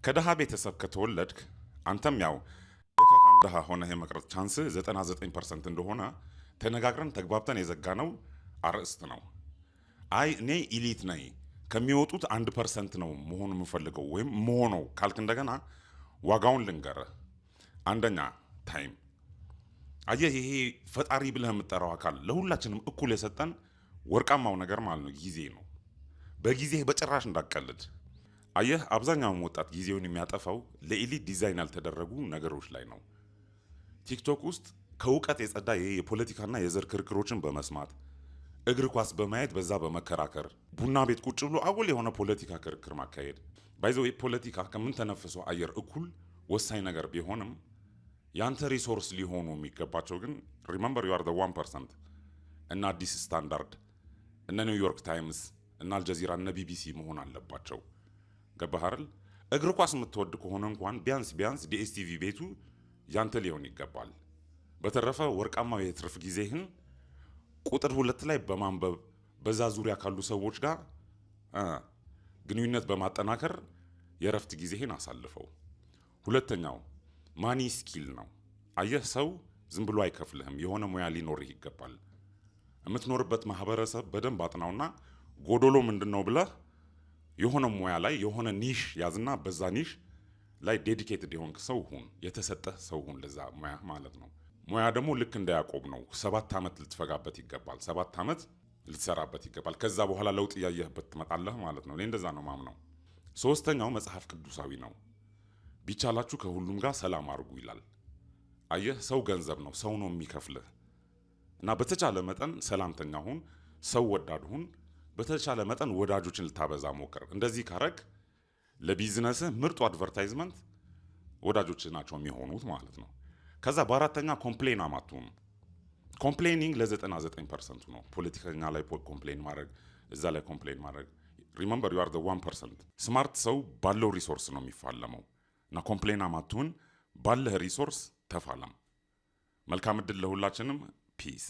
ከድሃ ቤተሰብ ከተወለድክ አንተም ያው እከካም ድሃ ሆነህ የመቅረት chance 99% እንደሆነ ተነጋግረን ተግባብተን የዘጋነው አርዕስት ነው። አይ እኔ elite ነኝ፣ ከሚወጡት 1% ነው መሆን የምፈልገው ወይም መሆነው ካልክ እንደገና ዋጋውን ልንገርህ። አንደኛ time። አየህ፣ ይሄ ፈጣሪ ብለህ የምጠራው አካል ለሁላችንም እኩል የሰጠን ወርቃማው ነገር ማለት ነው ጊዜ ነው። በጊዜህ በጭራሽ እንዳትቀልድ። አየህ፣ አብዛኛውን ወጣት ጊዜውን የሚያጠፋው ለ elite design ያልተደረጉ ነገሮች ላይ ነው። ቲክቶክ ውስጥ ከእውቀት የጸዳ ይሄ የፖለቲካና የዘር ክርክሮችን በመስማት፣ እግር ኳስ በማየት በዛ በመከራከር፣ ቡና ቤት ቁጭ ብሎ አጉል የሆነ ፖለቲካ ክርክር ማካሄድ። By the way፣ ፖለቲካ ከምንተነፍሰው አየር እኩል ወሳኝ ነገር ቢሆንም ያንተ resource ሊሆኑ የሚገባቸው ግን፣ remember, you are 1%፣ እነ አዲስ ስታንዳርድ፣ እነ ኒውዮርክ ታይምስ፣ እነ አልጀዚራ፣ እነ ቢቢሲ መሆን አለባቸው። ገባህ አይደል? እግር ኳስ የምትወድ ከሆነ እንኳን ቢያንስ ቢያንስ ዲኤስቲቪ ቤቱ ያንተ ሊሆን ይገባል። በተረፈ ወርቃማው የትርፍ ጊዜህን ቁጥር 2 ላይ በማንበብ፣ በዛ ዙሪያ ካሉ ሰዎች ጋር ግንኙነት በማጠናከር የእረፍት ጊዜህን አሳልፈው። ሁለተኛው money skill ነው። አየህ፣ ሰው ዝም ብሎ አይከፍልህም። የሆነ ሙያ ሊኖርህ ይገባል። የምትኖርበት ማህበረሰብ በደንብ አጥናውና ጎዶሎ ምንድን ነው ብለህ የሆነ ሙያ ላይ የሆነ niche ያዝና በዛ niche ላይ dedicated የሆንክ ሰው ሁን፣ የተሰጠህ ሰው ሁን ለዛ ሙያ ማለት ነው። ሙያ ደግሞ ልክ እንደ ያዕቆብ ነው። 7 ዓመት ልትፈጋበት ይገባል። 7 ዓመት ልትሰራበት ይገባል። ከዛ በኋላ ለውጥ እያየህበት ትመጣለህ ማለት ነው። እኔ እንደዛ ነው ማምነው። ሶስተኛው መጽሐፍ ቅዱሳዊ ነው። ቢቻላችሁ ከሁሉም ጋር ሰላም አድርጉ ይላል። አየህ፣ ሰው ገንዘብ ነው፣ ሰው ነው የሚከፍልህ እና በተቻለ መጠን ሰላምተኛ ሁን፣ ሰው ወዳድ ሁን። በተቻለ መጠን ወዳጆችን ልታበዛ ሞክር። እንደዚህ ካረግ ለቢዝነስህ ምርጡ advertisement ወዳጆች ናቸው የሚሆኑት ማለት ነው። ከዛ በአራተኛ complain አማቱን። Complaining ለ99 percent ኡ ነው። ፖለቲከኛ ላይ complain ማድረግ፣ እዛ ላይ complain ማድረግ። Remember, you are 1%። Smart ሰው ባለው resource ነው የሚፋለመው እና complain አማቱን፣ ባለህ resource ተፋለም። መልካም እድል ለሁላችንም። Peace.